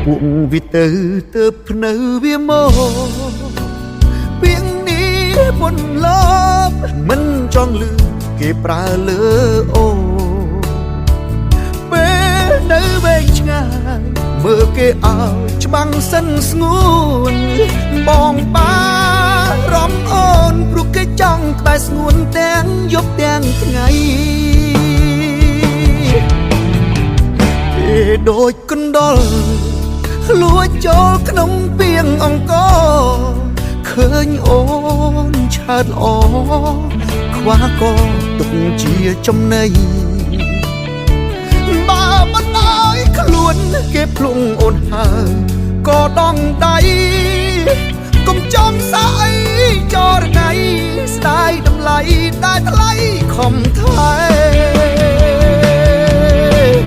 ពួកវាទៅទៅភ្នៅវាមកពីងនេះពុនលបមិនចង់លឺគេប្រើលើអូពេលនៅវែងឆ្ងាយមើលគេឲ្យច្បាំងសិនស្ងួនបងបារម្ភអូនព្រោះគេចង់ក្បែរស្ងួនទាំងយប់ទាំងថ្ងៃគេដូចកណ្ដុលលួចចូលក្នុងពីងអង្គរឃើញអូនឆើតល្អខ្វះក៏ទុកជាចំណៃបើមិនអើយខ្លួនគេភ្លុងអូនហើយក៏ដងដៃកុំចំសាអីចរណៃស្ដាយតម្លៃដែលថ្លៃខំថែ